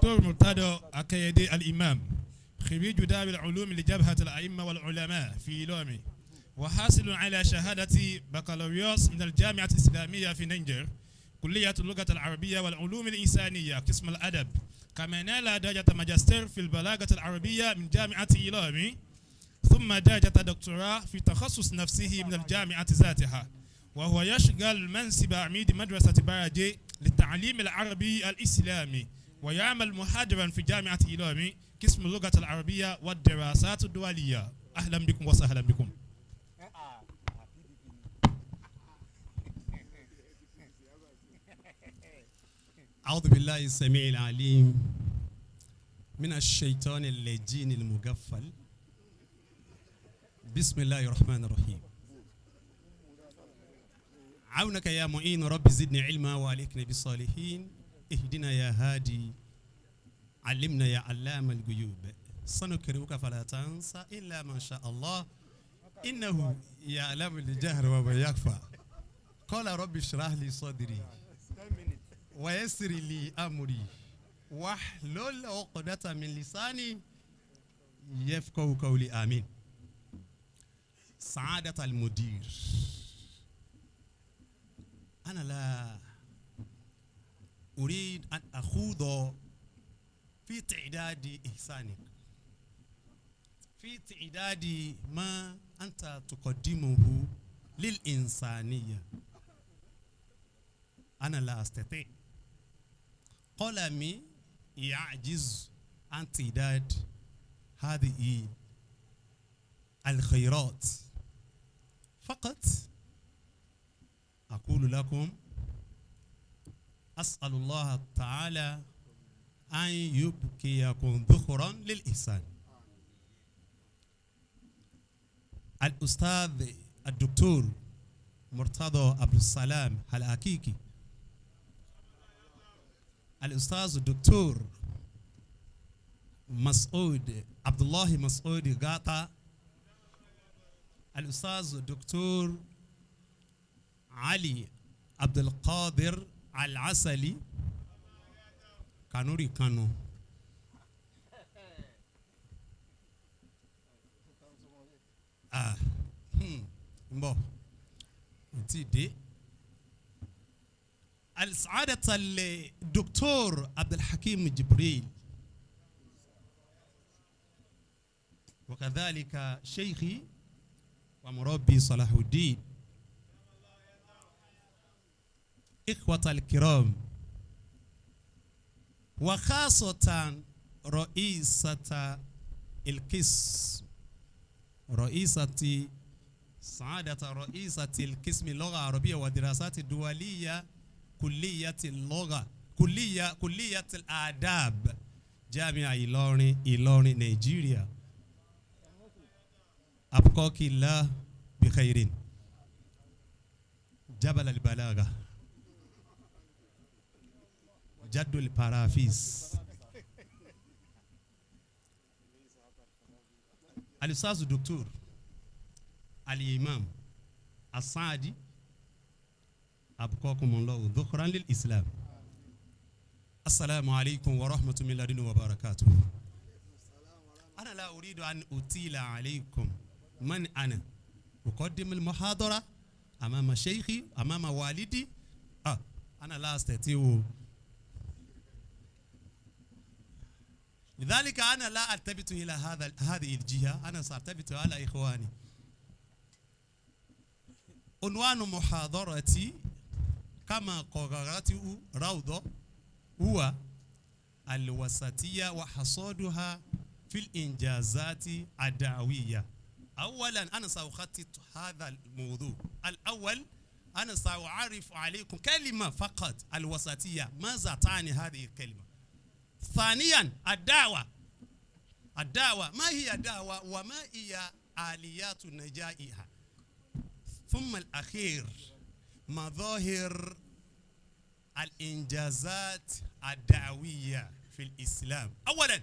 الدكتور مرتضى أكيدي الإمام، خريج دار العلوم لجبهة الأئمة والعلماء في لومي، وحاصل على شهادة بكالوريوس من الجامعة الإسلامية في نيجر، كلية اللغة العربية والعلوم الإنسانية، قسم الأدب. كما نال درجة ماجستير في البلاغة العربية من جامعة إيلامي، ثم درجة دكتوراه في تخصص نفسه من الجامعة ذاتها. وهو يشغل منصب عميد مدرسة باراجي للتعليم العربي الإسلامي، ويعمل محاضرا في جامعة إيلامي، قسم اللغة العربية والدراسات الدولية. أهلا بكم وسهلا بكم. أعوذ بالله السميع العليم من الشيطان اللجين المغفل. بسم الله الرحمن الرحيم. عونك يا معين، رب زدني علما وألحقني بالصالحين. اهدنا يا هادي، علمنا يا علام الغيوب. سنقرئك فلا تنسى إلا ما شاء الله، إنه يعلم الجهر وما يخفى. قال رب اشرح لي صدري ويسر لي أمري واحلل عقدة من لساني يفقهوا قولي، آمين. سعادة المدير، أنا لا أريد أن أخوض في تعداد إحسانك، في تعداد ما أنت تقدمه للإنسانية. أنا لا أستطيع، قلمي يعجز عن تعداد هذه الخيرات. فقط أقول لكم: أسأل الله تعالى أن يبقيكم ذخرا للإحسان. الأستاذ الدكتور مرتضى عبد السلام الحقيقي، الأستاذ الدكتور مسعود عبد الله مسعود غاطا، الأستاذ الدكتور علي عبد القادر العسلي كانوري كانو، ah mbọ ntí dé، السعادة الدكتور عبد الحكيم جبريل، وكذلك شيخي ومربي صلاح الدين. إخوة الكرام، وخاصة رئيسة القسم، رئيسة سعادة رئيسة القسم اللغة العربية والدراسات الدولية، كلية اللغة، كلية الآداب، جامعة إيلورين، إيلورين، نيجيريا. أبقاك الله بخير. جبل البلاغة، جد البرافيس، الأستاذ الدكتور الإمام السعدي، أبقاكم الله ذخرا للإسلام. السلام عليكم ورحمة الله وبركاته. أنا لا أريد أن أطيل عليكم. من أنا؟ أقدم المحاضرة أمام شيخي، أمام والدي. أنا لا أستطيع، لذلك أنا لا ألتفت إلى هذه الجهة، أنا سألتفت على إخواني. عنوان محاضرتي كما قررته روضة هو الوسطية وحصادها في الإنجازات الدعوية. أولا أنا سأخطط هذا الموضوع. الأول أنا سأعرف عليكم كلمة فقط، الوسطية، ماذا تعني هذه الكلمة؟ ثانيا الدعوة، الدعوة ما هي الدعوة وما هي آليات نجائها؟ ثم الأخير مظاهر الإنجازات الدعوية في الإسلام. أولا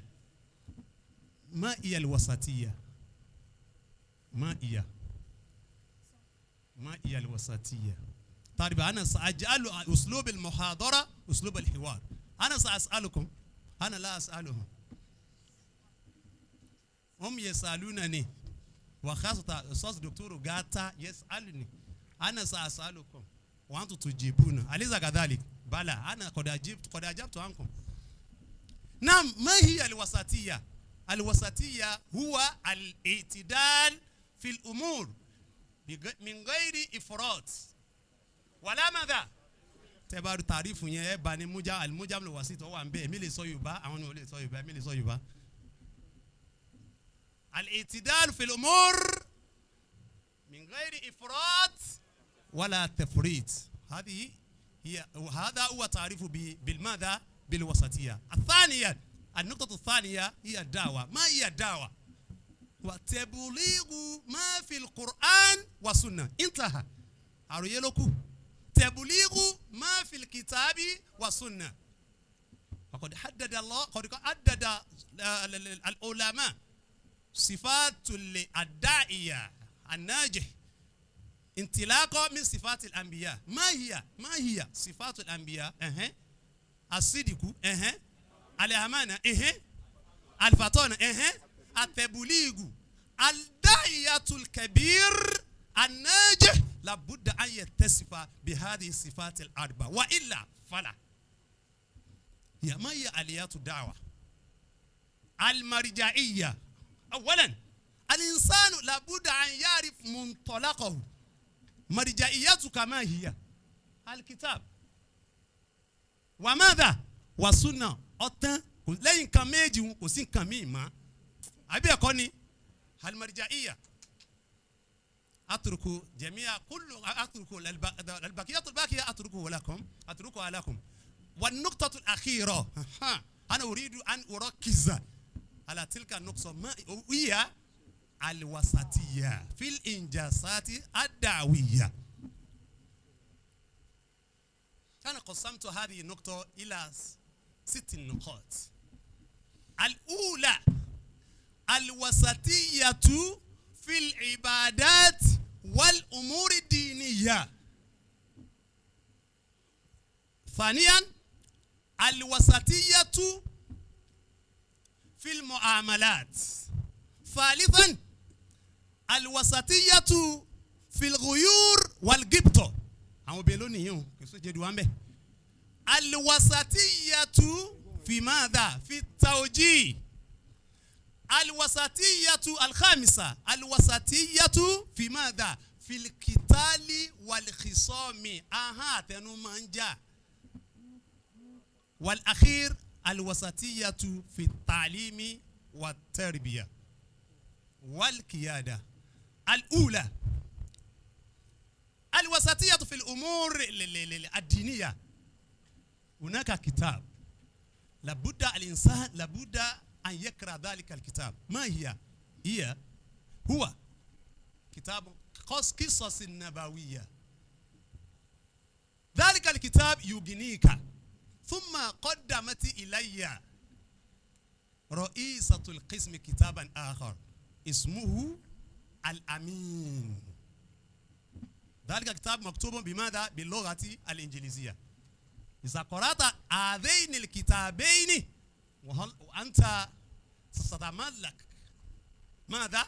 ما هي الوسطية؟ ما هي الوسطية؟ طيب أنا سأجعل أسلوب المحاضرة أسلوب الحوار. أنا سأسألكم أنا لا أسألهم هم يسألونني وخاصة أستاذ دكتور غاتا يسألني أنا سأسألكم وأنتم تجيبون أليس كذلك؟ بلى أنا قد أجبت قد أجبت عنكم. نعم ما هي الوسطية؟ الوسطية هو الاعتدال في الأمور من غير إفراط ولا ماذا؟ Tẹ́ bá rí تعريف yẹn ẹ bá ní mújá المعجم الوسيط tó wà ń bẹ èmi lè sọ Yorùbá àwọn ni ò lè sọ Yorùbá èmi lè sọ Yorùbá. الاعتدال في الأمور من غير إفراط ولا تفريط هذه هي هذا هو تعريف بالماذا؟ بالوسطية. الثانية النقطة الثانية هي الدعوة. ما هي الدعوة؟ وتبليغ ما في القرآن والسنة. انتهى. àròyé ló kù. تبليغ ما في الكتاب والسنة. وقد حدد الله قد حدد العلماء صفات الداعية الناجح انطلاقا من صفات الأنبياء. ما هي؟ ما هي صفات الأنبياء؟ الصدق الأمانة الفطانة التبليغ. الداعية الكبير الناجح لابد أن يتصف بهذه الصفات الأربعة وإلا فلا. هي ما هي آليات الدعوة؟ المرجعية. أولا الإنسان لابد أن يعرف منطلقه. مرجعيتك ما هي؟ الكتاب وماذا؟ والسنة. Ọ̀tán lẹ́yìn nǹkan méjì kò sí nǹkan míì mọ́ àbí ẹ̀kọ́ ni المرجعية. أترك جميع كل أترك البقية الباقية أتركه لكم أتركها لكم. والنقطة الأخيرة أنا أريد أن أركز على تلك النقطة ما هي الوسطية في الإنجازات الدعوية. أنا قسمت هذه النقطة إلى 6 نقاط. الأولى الوسطية في العبادات والأمور الدينية. ثانيا الوسطية في المعاملات. ثالثا الوسطية في الغيور والغبطة. Àwọn obìnrin lónìí yìí kò sóje du wa ń bẹ. الوسطية في ماذا؟ في التوجيه. الوسطية الخامسة الوسطية في ماذا؟ في القتال والخصام. Ahọ́n àtẹnu máa ń jà. والأخير الوسطية في التعليم والتربية والقيادة. الأولى الوسطية في الأمور الدينية. هناك كتاب لابد الإنسان لابد أن يقرأ ذلك الكتاب. ما هي؟ هي هو كتاب قصص النبوية. ذلك الكتاب يغنيك. ثم قدمت إلي رئيسة القسم كتابا آخر اسمه الأمين. ذلك الكتاب مكتوب بماذا؟ باللغة الإنجليزية. إذا قرأت هذين الكتابين وأنت ستتملك ماذا؟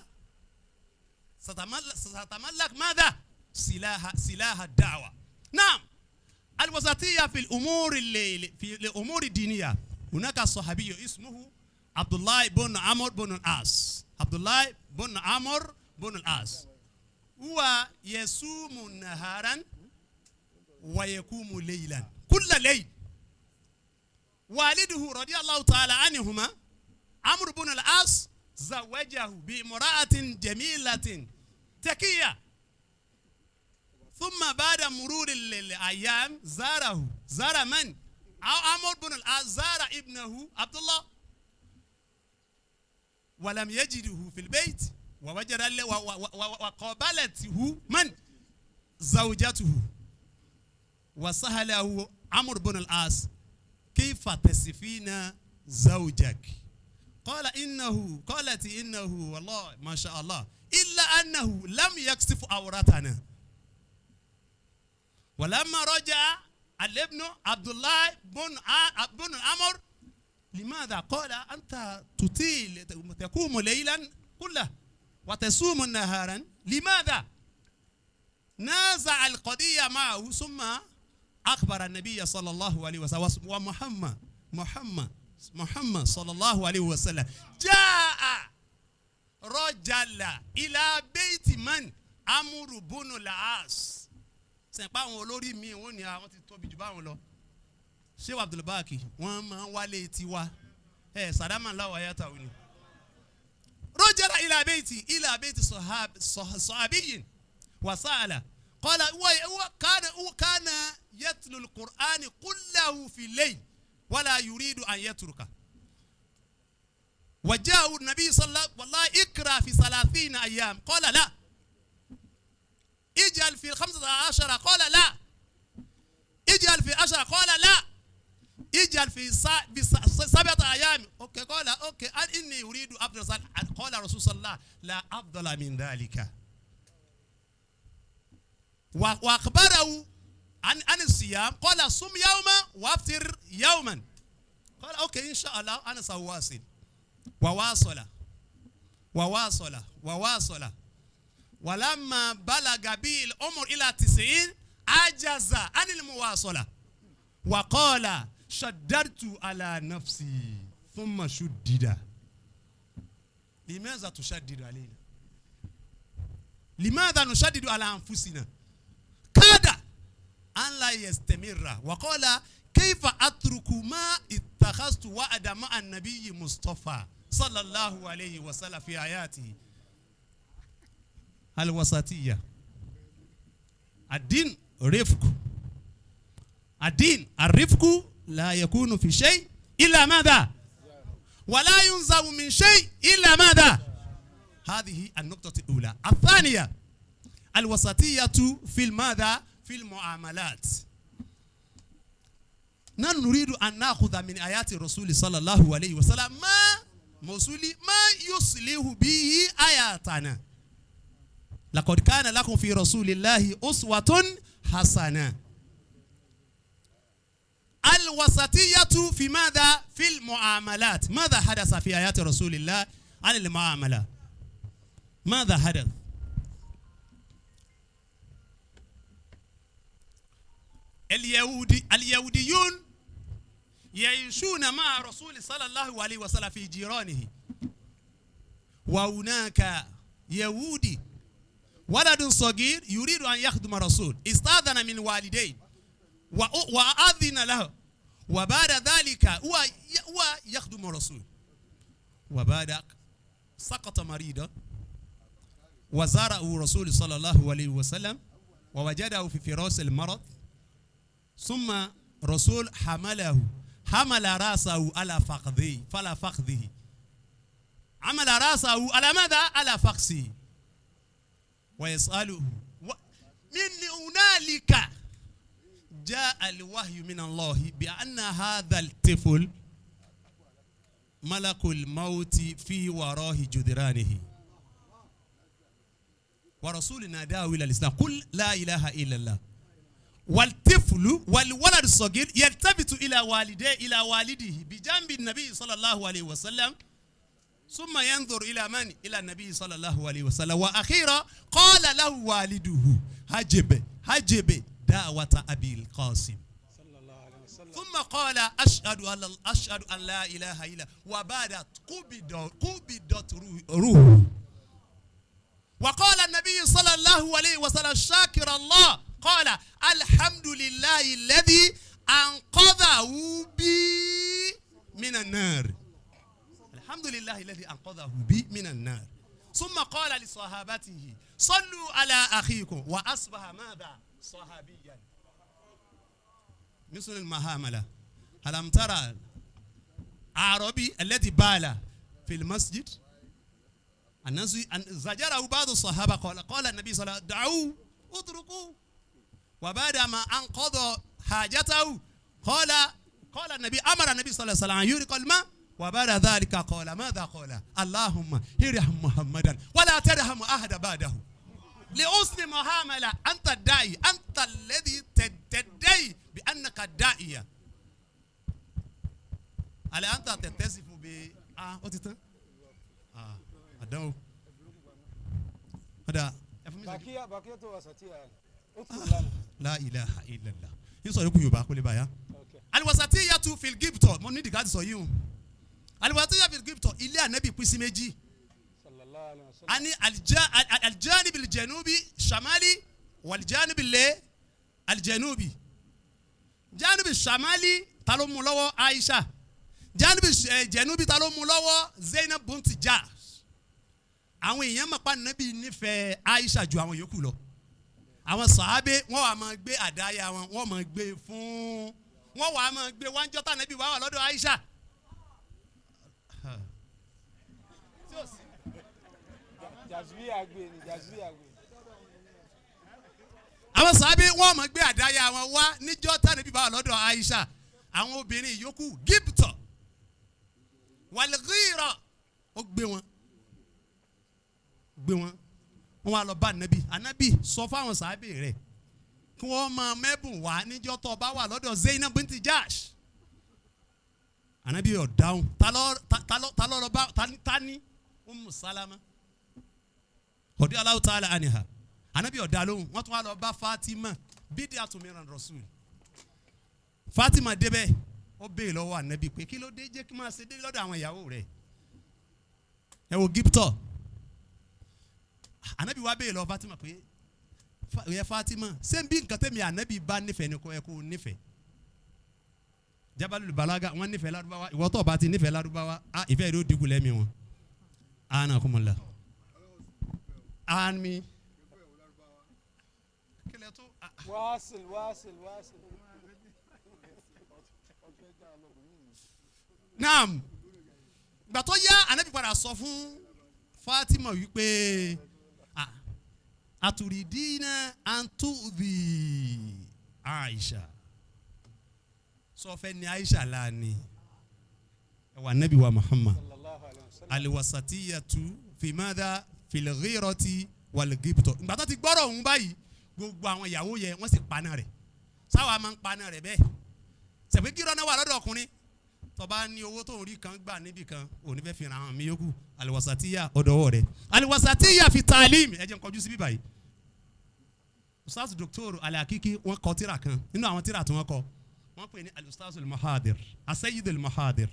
ستتملك ماذا؟ سلاح الدعوة. نعم الوسطية في الأمور في الأمور الدينية. هناك صحابي اسمه عبد الله بن عمرو بن العاص. عبد الله بن عمرو بن العاص هو يصوم نهارا ويقوم ليلا كل ليل. والده رضي الله تعالى عنهما عمرو بن العاص زوجه بامرأة جميلة تقية. ثم بعد مرور الأيام زاره. زار من؟ عمرو بن العاص زار ابنه عبد الله ولم يجده في البيت ووجد وقابلته من؟ زوجته. وسأله عمرو بن العاص كيف تصفين زوجك؟ قال إنه قالت إنه والله ما شاء الله إلا أنه لم يكشف عورتنا. ولما رجع الابن عبد الله بن عمرو لماذا؟ قال أنت تطيل تقوم ليلا كله وتصوم نهارا، لماذا؟ نازع القضية معه، ثم أخبر النبي صلى الله عليه وسلم ومحمد محمد محمد صلى الله عليه وسلم جاء رجل إلى بيت من عمرو بن العاص. Sẹ̀pá àwọn olórí mi wọ́n ní àwọn ti tóbi jù báwọn lọ. Ṣé Abdulbaki wọ́n máa ń wálé tiwa ẹ̀ sàdámà láwọ̀ ayáta òní. رجل إلى بيت صحابي وسأل قال هو كان يتلو القرآن كله في الليل ولا يريد أن يتركه. وجاءه النبي صلى الله والله اقرأ في 30 أيام، قال لا. اجعل في 15، قال لا. اجعل في 10، قال لا. اجعل في 7 أيام، okay، قال okay إني أريد أفضل. قال رسول صلى الله لا أفضل من ذلك. وأخبره عن الصيام، قال صم يوما وافطر يوما. قال okay إن شاء الله أنا سأواصل. وواصل وواصل وواصل، ولما بلغ به الأمر إلى 90 عجز عن المواصلة وقال شددت على نفسي ثم شدد. لماذا تشدد علينا؟ لماذا نشدد على أنفسنا؟ كاد أن لا يستمر وقال كيف أترك ما اتخذت وعد مع النبي مصطفى صلى الله عليه وسلم في آياته الوسطية. الدين رفق، الدين الرفق لا يكون في شيء إلا ماذا؟ ولا ينزع من شيء إلا ماذا؟ هذه النقطة الأولى. الثانية الوسطية في الماذا؟ في المعاملات. نحن نريد أن نأخذ من آيات الرسول صلى الله عليه وسلم ما موصولي ما يصلح به آياتنا. لقد كان لكم في رسول الله أسوة حسنة. الوسطية في ماذا؟ في المعاملات. ماذا حدث في آيات رسول الله عن المعاملة؟ ماذا حدث؟ اليهوديون يعيشون مع رسول صلى الله عليه وسلم في جيرانه، وهناك يهودي ولد صغير يريد أن يخدم الرسول، استأذن من والديه وأذن له، وبعد ذلك هو يخدم الرسول، وبعد سقط مريضا وزاره رسول صلى الله عليه وسلم ووجده في فراش المرض، ثم رسول حمل راسه على فخذه، فلا فخذه، عمل راسه على ماذا؟ على فخذه، ويسأله. من هنالك جاء الوحي من الله بأن هذا الطفل ملك الموت في وراه جدرانه، ورسول ناداه إلى الإسلام قل لا إله إلا الله. والطفل والولد الصغير يلتفت إلى والديه، إلى والده بجنب النبي صلى الله عليه وسلم، ثم ينظر إلى من؟ إلى النبي صلى الله عليه وسلم. وأخيرا قال له والده هجب هجب دعوة أبي القاسم صلى الله عليه وسلم. ثم قال أشهد أن لا إله إلا، وبعد قبضت روحه. وقال النبي صلى الله عليه وسلم شاكر الله، قال الحمد لله الذي أنقذه بي من النار. الحمد لله الذي أنقذه بي من النار. ثم قال لصحابته صلوا على أخيكم، وأصبح ماذا؟ صحابيا. مثل المهاملة، ألم ترى عربي الذي بال في المسجد؟ الناس زجره بعض الصحابة، قال النبي صلى الله عليه وسلم دعوه اتركوه. وبعد ما أنقضى حاجته قال النبي، أمر النبي صلى الله عليه وسلم أن يرق الماء، وبعد ذلك قال ماذا؟ قال اللهم ارحم محمدا ولا ترحم أحد بعده. لحسن معاملة، أنت الداعي، أنت الذي تدعي بأنك الداعية. Alẹ́ à ń tà tẹ̀tẹ́ sí fún bi ah ó ti tán ah àdánwò ọ̀dà ẹ fún mi sọ. Bakia bakia to wasatiya اكتب لنا. La ilaha illallah yín sọ̀rọ̀ kú Yorùbá kó lè bàyà. Okay. Aliwasatiyatu fil gibto mo ní ìdíkà ti sọ yìí o. Aliwasatiyatu fil gibto ilé ànábì pín sí méjì. Sallallahu alaihi wasallam. Ani aljanibi aljanubi shamali waljanibi le aljanubi. Janibi shamali ta ló mú lọ́wọ́ Aisha. Janibi janubi ta ló mú lọ́wọ́ Zainab bunti Jahsh. Àwọn èèyàn mọ̀ pa ànábì nífẹ̀ẹ́ Aisha ju àwọn yòókù lọ. Àwọn sàábé wọ́n wà máa gbé àdáyà wọn wọ́n máa gbé fún wọ́n wà máa gbé wáńjọ́ tà ànábì wà wà lọ́dọ̀ Aisha. Jazmiya gbe ni jazmiya gbe. Àwọn sàábé wọ́n máa gbé àdáyà wọn wá níjọ́ tà ànábì wà wà lọ́dọ̀ Aisha. Àwọn obìnrin yòókù gíptọ̀ wàlgírà ó gbé wọn gbé wọn wọ́n wá lọ bá ànábì. Ànábì sọ fáwọn sàábé rẹ̀ kí wọ́n máa mẹ́bùn wá níjọ́ tó bá wà lọ́dọ̀ Zainab binti Jahsh. Ànábì ò dáhùn. Ta ló lọ bá ta ní Ummu Salama radiyallahu ta'ala anha. Ànábì ò dá lóhùn. Wọ́n tún wá lọ bá Fatima bídíàtun minan Rasul. Fatima débẹ̀ ó béè lọ́wọ́ ànábì pé kí ló dé jẹ́ kí máa ṣe dé lọ́dọ̀ àwọn ìyàwó rẹ̀. Ẹ wo gíptọ̀. Ànábì wá béè lọ́wọ́ Fatima pé yẹ Fatima ṣé n bí nǹkan tẹ̀mí ànábì bá nífẹ̀ẹ́ ni kò yẹ kó nífẹ̀ẹ́. Jabalul Balaga wọ́n nífẹ̀ẹ́ Lárúbáwá ìwọ tó bá ti nífẹ̀ẹ́ Lárúbáwá a ìfẹ́ rẹ̀ ó dínkù lẹ́mìí wọn. Anakumula. Ami. Kílẹ̀ tó. Wasil wasil wasil. Naam. Ìgbà tó yá ànábì padà sọ fún Fatima wípé aturidina antubi Aisha. Sọfẹ ni Aisha láàánì. Ẹwà ànábì wa Muhammad. Sallallahu alaihi wasallam. Aliwasatiyatu fimada filghirati walgibto. Ìgbà tó ti gbọ́rọ̀ òun báyìí gbogbo àwọn ìyàwó yẹ wọ́n sì paná rẹ̀. Sáwa máa ń paná rẹ̀ bẹ́ẹ̀. Sẹ̀pẹ́ gírọ́ náà wà lọ́dọ̀ ọkùnrin. Tó bá ní owó tó ń rí kan gbà níbì kan òní fẹ́ fi ràn án mi yókù. Aliwasatiya ọ̀dọ̀wọ́ rẹ̀. Aliwasatiya fi taalim. Ẹ jẹ́ n kọjú sí bíbáyìí. Ustaz Doctor Alakiki wọ́n kọ tírà kan nínú àwọn tírà tí wọ́n kọ wọ́n pè ní Al-Ustaz Al-Muhadir Asayid Al-Muhadir.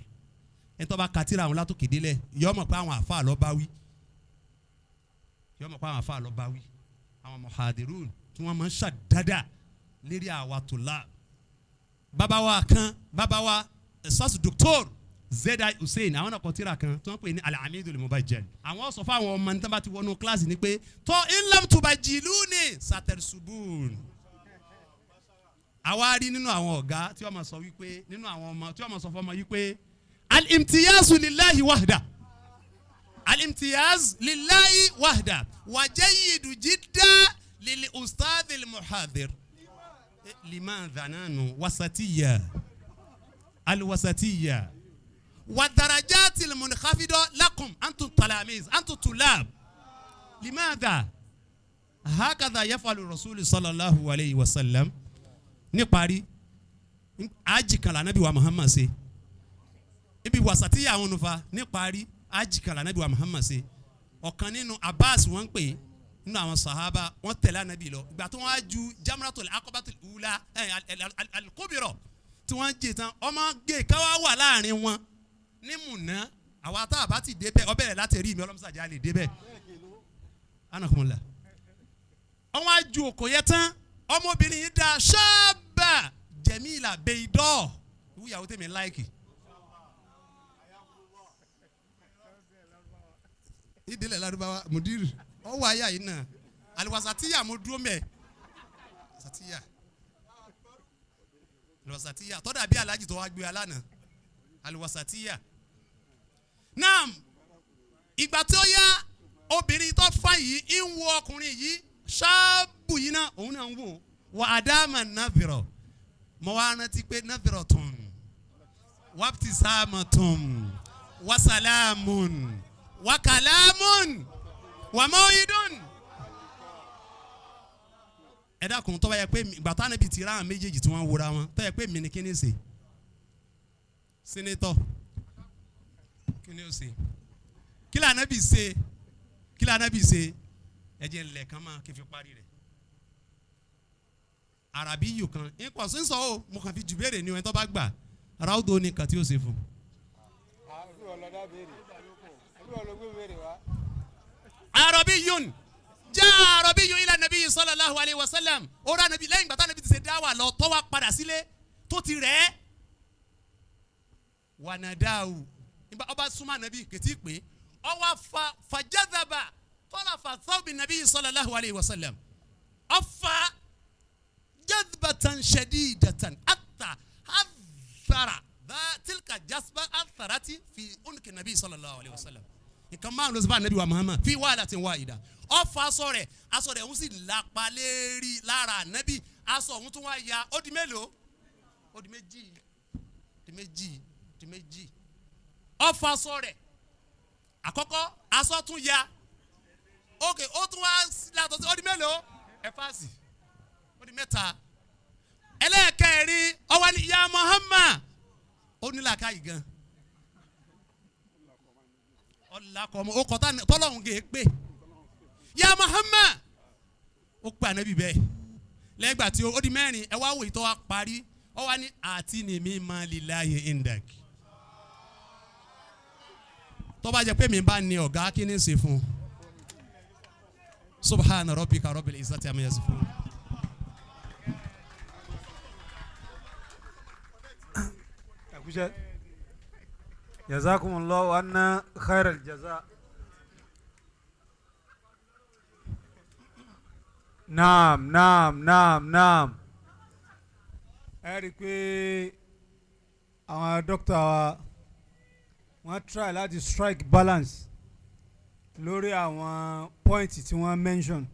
Ẹni tó bá ka tírà àwọn látòkè délẹ̀ yọ mọ̀ pé àwọn àfa lọ bá wí yọ mọ̀ pé àwọn àfa lọ bá wí àwọn muhadirun tí wọ́n máa ń ṣàdádà lérí àwa tó la. Bàbá wa kan bàbá wa Ustaz Doctor Zedai Hussein àwọn náà kọ tírà kan tí wọ́n pè ní Al-Amidul Mubajjal. Àwọn sọ fún àwọn ọmọ níta bá ti wọnú kíláàsì ni pé tó illam tubajiluni satarsubun. Àwa rí nínú àwọn ọ̀gá tí wọ́n máa sọ wípé nínú àwọn ọmọ tí wọ́n máa sọ fún ọmọ wípé al-imtiyazu lillahi wahda al-imtiyaz lillahi wahda wa jayyidu jidda lil ustadhil muhadir liman dhananu wasatiyya al-wasatiyya wa darajatil munkhafida lakum antum talamiz antum tulab limadha hakadha yafalu rasulu sallallahu alayhi wa sallam. Níparí aji kan l'Ànábì wa Muhammad ṣe ibi wasatiya àwọn onufa. Níparí aji kan l'Ànábì wa Muhammad ṣe. Ọ̀kan nínú Abbas wọ́n ń pè nínú àwọn sahaba wọ́n tẹ̀lé Ànábì lọ. Ìgbà tó wọ́n á ju jamratul aqabatul ula al-kubra tí wọ́n jẹ tán ọmọ gé káwá wà láàrin wọn ní Mùnà. Àwa tá a bá ti débẹ̀ ọbẹ̀ rẹ̀ láti rí mi ọlọ́mọsàjà lè débẹ̀. Anakumula. Wọ́n á ju òkò yẹn tán ọmọbìnrin yìí da ṣáàbà Jẹ̀mílà Bẹ́ẹ̀dọ́ ìwúyàwó tèmi láìkì. Ìdílé Lárúbáwá mùdírì ọwọ́ ayé àyè náà àlùwàsàtìyà mo dúró mẹ́ àlùwàsàtìyà àlùwàsàtìyà tọ́dà bí alájì tó wá gbé alánà àlùwàsàtìyà. Naam, ìgbà tí ó yá obìnrin tó fà yìí ń wo ọkùnrin yìí ṣáàbù yìí náà òun náà ń wò wà á dáàmà nàfìrọ̀ mo wá rántí pé nàfìrọ̀ tún wàptísàmù tún wàsálàmùn wàkàlámùn wàmọ́ìdùn. Ẹ dákun tó bá yẹ pé ìgbà táwọn ẹbí ti ra àwọn méjèèjì tí wọ́n ń wora wọn tó yẹ pé mi ní kíní ṣe sínétọ̀ Kí ni ó ṣe? Kí ló Ànábì ṣe? Kí ló Ànábì ṣe? Ẹ jẹ́ ńlẹ̀ kan máa kí n fi parí rẹ̀. Arabi yìí kan nǹkan sí sọ o, mo kàn fi jù béèrè ni o, ẹni tó bá gbà ráúdò ní nǹkan tí ó ṣe fún. Àbí ọlọ́dà béèrè, àbí ọlọ́gbé béèrè wá. Arabiyun jaa arabiyun ila nabiyyi sallallahu alayhi wa sallam. Ó rà nàbí lẹ́yìn gbàtà nàbí ti ṣe dáwà lọ, tó wá padà sílé tó ti rẹ̀ ẹ́. Wànàdáwù ọba súnmọ́ nàbí kìtì pé ọwọ́ fa fàjádàbà tọ́lá fà thawbi nabiyyi sallallahu alayhi wa sallam, ọfà jadbatan shadidatan hatta hadhara tilka jasba atharati fi unki nabiyyi sallallahu alayhi wa sallam. Nǹkan márùn ló sì bá anabi wa Muhammad fi wàhálà wahida. Ọfà aṣọ rẹ̀, aṣọ rẹ̀ ń sì lápá lérí lára anabi, aṣọ òun tún wá ya. Ó di mélòó? Ó di méjì, di méjì, di méjì. Ọfà aṣọ rẹ̀ àkọ́kọ́, aṣọ tún ya. Ok, ó tún wá látọ̀ sí. Ó di mélòó? Ẹ fàásì, ó di mẹ́ta. Ẹlẹ́ẹ̀kẹrin, ọwọ́ ni ya Muhammad. Ó ní làákàyè gan, ọ̀làkọ̀ọ́mọ ó kọ́ tọ́lọ́hún gé pé ya Muhammad. Ó pè ànábì bẹ́ẹ̀ lẹ́gbàá tí ó di mẹ́rin. Ẹ wá wò ìtọ́ wa parí. Ọ wá ní àti ní mi máa lillahi indak. Tó bá jẹ́ pé mi bá ní ọ̀gá, kí ni ṣe fún un? Subhana rabbika rabbil izzati amma yasifun. Ẹ̀kúṣẹ́, jazakumullahu anna khairal jaza. Naam, naam, naam, naam. Ẹ rí i pé àwọn dókítà wa, wọ́n try láti strike balance lórí àwọn point tí wọ́n mention,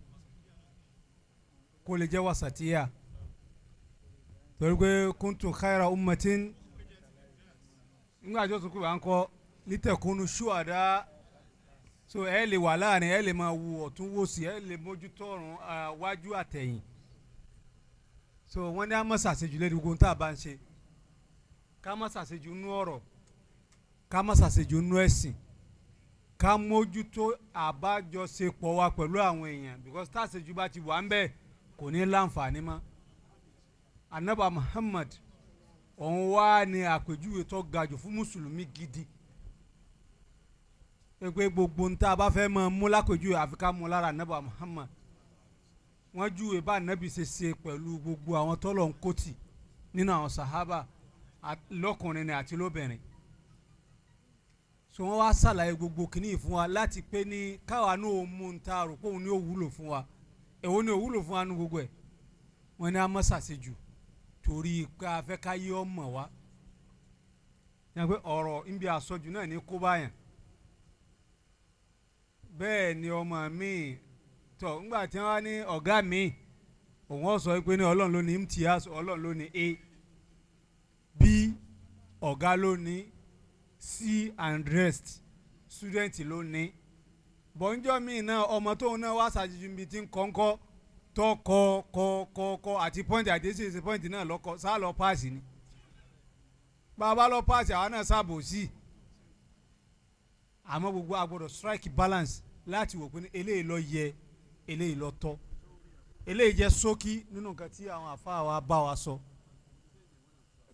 kó lè jẹ́ wasatiya, torí pé kuntum khaira ummatin nígbà tí ó tún kú wà ń kọ́ litakunu shuhada. So ẹ lè wà láàrin, ẹ lè máa wo ọ̀tún wò sí, ẹ lè mójútó ọ̀run wájú àtẹ̀yìn. So wọ́n ní a má ṣàṣejù lórí gbogbo tá a bá ń ṣe, ká má ṣàṣejù nú ọ̀rọ̀, ká má ṣàṣejù nú ẹ̀sìn, ká mójútó àbájọṣepọ̀ wa pẹ̀lú àwọn èèyàn, because táṣejù bá ti wà ń bẹ̀, kò ní láǹfààní mọ́. Anaba Muhammad, òun wá ní àpèjúwe tó ga jù fún mùsùlùmí gidi, pé gbogbo ń tá a bá fẹ́ máa mú lápèjúwe, àfi ká mú lára anaba Muhammad. Wọ́n júwe bá anabi ṣe ṣe pẹ̀lú gbogbo àwọn tọ́lọ̀ ń kótì nínú àwọn sahaba, lọ́kùnrin ni àti lóbìnrin. So wọ́n wá ṣàlàyé gbogbo kìíní fún wa láti pé ní káwa náà ó mú un ta rò pé òun ni ó wúlò fún wa. Èwo ni ó wúlò fún wa nínú gbogbo ẹ̀? Wọ́n ní a má ṣàṣejù torí pé a fẹ́ ká yé ọmọ wa yẹn pé ọ̀rọ̀ níbi àsọjù náà ní kó báyàn. Bẹ́ẹ̀ ni ọmọ mi tọ̀ ńgbà tí wọ́n ní ọ̀gá mi, òun ọ̀ sọ pé ní Ọlọ́run ló ní imtiaz, Ọlọ́run ló ní A, B ọ̀gá ló ní C and rest student ló ní. Bọ́njọ́ mi náà, ọmọ tóun náà wá ṣàjèjì níbi tí ń kọ́ńkọ́ tó kọ́ kọ́ kọ́ kọ́ àti point àti èsì point náà lọ́kọ́ sá lọ pass ni. Bàbá lọ pass, àwọn náà sábò sí. Àmọ́ gbogbo a gbọ́dọ̀ strike balance láti wò pé ní eléyìí ló yẹ, eléyìí ló tọ́. Eléyìí jẹ́ ṣókí nínú nǹkan tí àwọn àfáà wa bá wa sọ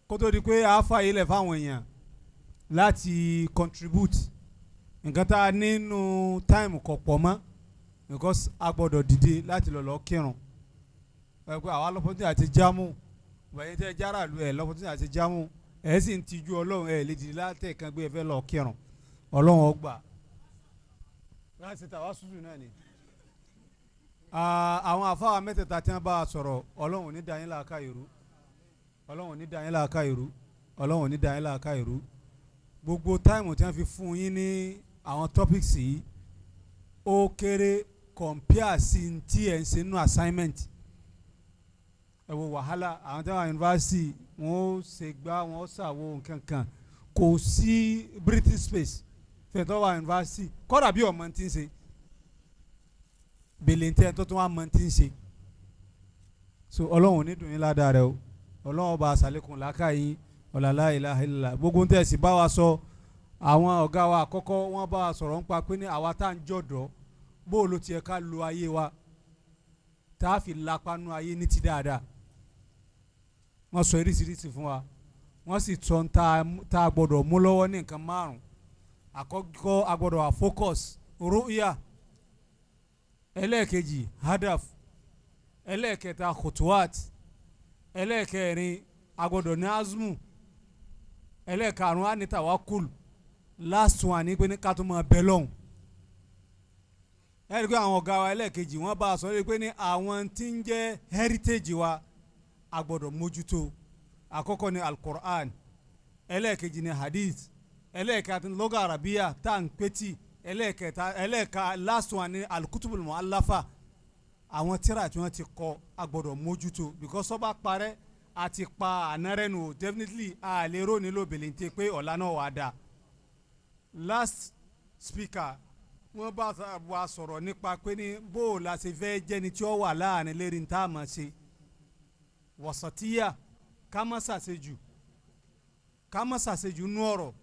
kó tó di pé a fà yílẹ̀ fáwọn èèyàn láti contribute. Nǹkan tá a nínú time kò pọ̀ mọ́, because a gbọ́dọ̀ dìde láti lọ lọ kírun. Ẹ pé àwa lọ́pọ̀tún àti jámù wẹ̀yìn tẹ́ jára lu ẹ̀ lọ́pọ̀tún àti jámù, ẹ̀ sì ń tijú Ọlọ́run, ẹ̀ lè dìde látẹ̀ kan gbé ẹ fẹ́ lọ kírun. Ọlọ́run ọgbà láti tàwa sùsù náà ni. Àwọn àfáà mẹ́tẹ̀ẹ̀ta tí wọ́n bá a sọ̀rọ̀, Ọlọ́run ò ní dá yín láàká ìrú, Ọlọ́run ò ní dá yín láàká ìrú, Ọlọ́run ò ní dá yín láàká ìrú. Gbogbo time tí wọ́n fi fún yín ní àwọn topics yìí, ó kéré compare sí tí ẹ̀ ń ṣe nínú assignment. Ẹ wo wàhálà àwọn tí wọ́n wà yunifásitì, wọ́n ó ṣe gbá, wọ́n ó ṣàwo nǹkan kan, kò sí breathing space fẹ̀tọ́ wà yunifásitì. Kọ́dà bí ọmọ tí ń ṣe bèlè ntẹ́ tó tún wà mọ́ tí ń ṣe. So Ọlọ́run ò ní dùn yín ládàá rẹ o. Ọlọ́run ọba àṣàlékún làákà yín. Ọ̀làlá ilaha illallah. Gbogbo ń tẹ̀sí bá wa sọ. Àwọn ọ̀gá wa àkọ́kọ́ wọ́n bá wa sọ̀rọ̀ nípa pé ní àwa tá à ń jọ̀dọ̀, bó ló tiẹ̀ ká lo ayé wa tá a fi lápá nú ayé ní ti dáadáa. Wọ́n sọ oríṣiríṣi fún wa, wọ́n sì tọ́ tá a gbọ́dọ̀ mú lọ́wọ́ ní nǹkan márùn-ún. Àkọ́kọ́, a gbọ́dọ̀ wà focus, ru'ya. Ẹlẹ́ẹ̀kejì, hadaf. Ẹlẹ́ẹ̀kẹta, khutuwat. Ẹlẹ́ẹ̀kẹrin, a gbọ́dọ̀ ní azmu. Ẹlẹ́ẹ̀karùn-ún, á ní tawakkul. Last one ní pé ní ká tó máa bẹ lọ́hùn. Ẹ rí i pé àwọn ọ̀gá wa ẹlẹ́ẹ̀kejì, wọ́n bá a sọ pé ní àwọn tí ń jẹ́ heritage wa, a gbọ́dọ̀ mójútó. Àkọ́kọ́ ní Alukur'an, ẹlẹ́ẹ̀kejì ní hadith, ẹlẹ́ẹ̀kẹta ní lugha arabiya tá à ń pétì, ẹlẹ́ẹ̀kẹta, ẹlẹ́ẹ̀ka, last one ní alukutubul mu'allafa, àwọn tíra tí wọ́n ti kọ, a gbọ́dọ̀ mójútó, because ó bá parẹ́, a ti pa ànárẹ́nu o. Definitely a lè rò nílò bèlèǹtè pé ọ̀la náà wà á da. Last speaker, wọ́n bá wa sọ̀rọ̀ nípa pé ní bó o la ṣe fẹ́ jẹ́ni tí ó wà láàrin lérí ní tá a máa ṣe wasatiya, ká má ṣàṣejù, ká má ṣàṣejù nú ọ̀rọ̀,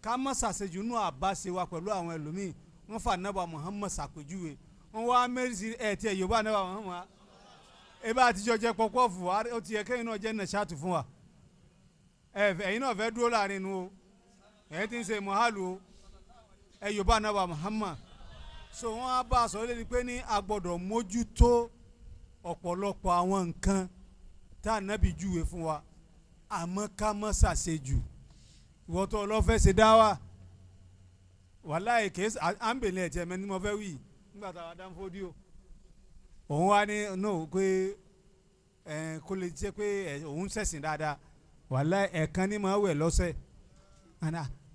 ká má ṣàṣejù nú àbáṣe wa pẹ̀lú àwọn ẹlòmíì. Wọ́n fà nábà Muhammad ṣàpèjúwe, wọ́n wá mẹ́rìsì ẹ̀ tiẹ̀ yorùbá nábà Muhammad ẹ bá àtijọ́ jẹ́ pọpọ́ọ̀fù, ó ti yẹ kẹ́yìn náà jẹ́ nàṣàtù fún wa. Ẹ̀yin náà fẹ́ dúró láàrin nu o, ẹ̀yin ti ń ṣe mọ̀hálù o, ẹ yorùbá nábà Muhammad. So wọ́n á bá a sọ lórí pé ní a gbọ́dọ̀ mójútó ọ̀pọ̀lọpọ̀ àwọn nǹkan tá a nábì júwe fún wa, àmọ́ ká má ṣàṣejù. Ìwọ tó ọlọ́fẹ́ ṣe dá wà, wàláhì kìí à ń bèlè ẹ̀jẹ̀ mẹ́ni mo fẹ́ wí. Nígbà tá a dá ń fọ́dí o, òun wá ní no pé ẹ̀ kó lè jẹ́ pé òun ṣẹ̀sìn dáadáa. Wàláhì, ẹ̀ẹ̀kan ní máa wẹ̀ lọ́sẹ̀.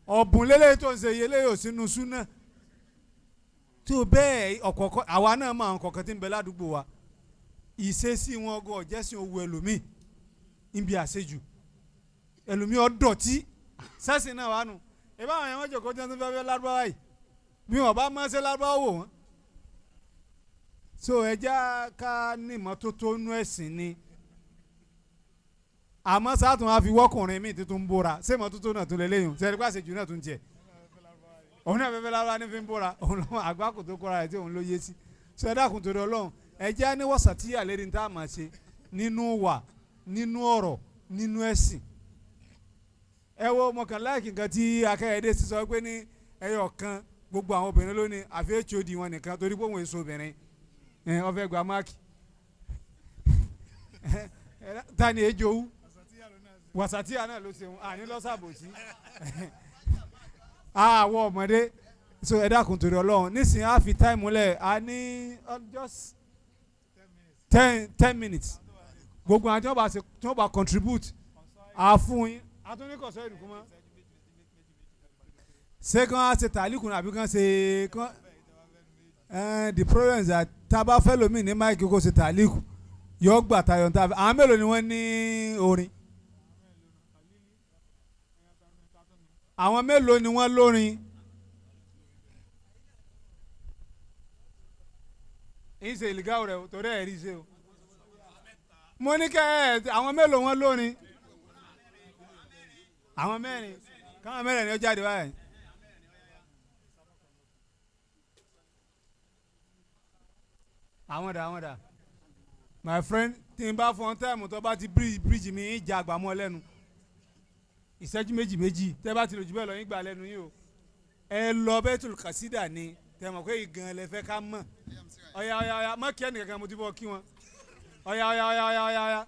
Ọ̀bùn lélẹ́yìí tó ń ṣe yẹlẹ́yìí ò sínú súnà tó bẹ́ẹ̀. Ọ̀kọ̀ọ̀kọ̀ àwa náà máa ń kọ̀ọ̀kan tí ń bẹ ládùúgbò wa, ìṣesí wọn gan ọ̀jẹ̀sìn owó ẹlòmíì níbi àṣejù, ẹlòmíì ọ̀dọ̀tí sẹ́sìn náà wà nù. Ìbá àwọn yẹn wọ́n jòkó tí wọ́n tún fẹ́ fẹ́ lárúbáwá yìí, bí wọ́n bá máa ṣe lárúbáwá wò wọ́n. So ẹja ká ní ìmọ́tótó nú ẹ̀sìn ni, àmọ́ sátún á fi wọ́kùnrin míì tuntun ń bóra. Ṣé ìmọ́tótó náà tún lè léyìn sẹ́ni pàṣẹ jù náà tún tiẹ̀, òun náà fẹ́fẹ́ lárúbáwá ní fi ń bóra, òun lọ́wọ́ àgbákò tó kóra rẹ̀ tí òun ló yé sí. So ẹ dákun torí Ọlọ́run, ẹ jẹ́ ní wọ́sàtíyà lérí ní tá a máa ṣe nínú wà, nínú ọ̀rọ̀, nínú ẹ̀sìn. Ẹ wo mọ̀kàn láìkì nǹkan tí Akẹ́yẹdé ti sọ pé ní ẹyọ kan, gbogbo àwọn obìnrin lónìí àfi HOD wọn nìkan, torí pé òun èso obìnrin ẹ ó fẹ́ gba mark. Ta ni ejò wú wàsàtíyà náà ló ṣeun àní lọ́sàbòsí àwọ̀ ọmọdé. So ẹ dákun torí Ọlọ́run, nísìnyí á fi time lẹ̀, a ní just 10 minutes. Gbogbo àwọn tí wọ́n bá ṣe, tí wọ́n bá contribute, à fún yín. Àtúnikọ̀sọ́ ìdùnkú mọ́, ṣé kàn á ṣe tàlíkùn àbí kàn ṣe kàn? The problem is that tá a bá fẹ́ lómi ní mic kó ṣe tàlíkù, yọ gbà tayọ̀ tá a fẹ́. Àwọn mélòó ni wọ́n ní orin? Àwọn mélòó ni wọ́n lórin? Ń ṣe ìlígàwó rẹ torí ẹ̀ rí ṣe o. Mo ní kẹ́ ẹ, àwọn mélòó wọn lórin? Àwọn mẹ́rin, káwọn mẹ́rin ni ó jáde báyìí. Àwọn dà, àwọn dà, my friend. Tí n bá fọ́n táìmù tó bá ti bíríìjì mi ń ja àgbà mọ́ lẹ́nu ìṣẹ́jú méjì méjì, tẹ́ bá ti lò jù bẹ́ẹ̀ lọ, yín gbà lẹ́nu yín o. Ẹ lọ Baitul Kasida ni tẹ́ mọ̀ pé ìgàn lẹ fẹ́ ká mọ̀. Ọ̀yà ọ̀yà ọ̀yà, mọ̀ kí ẹnìkankan, mo ti bọ̀ kí wọn. Ọ̀yà ọ̀yà ọ̀yà ọ̀yà ọ̀yà.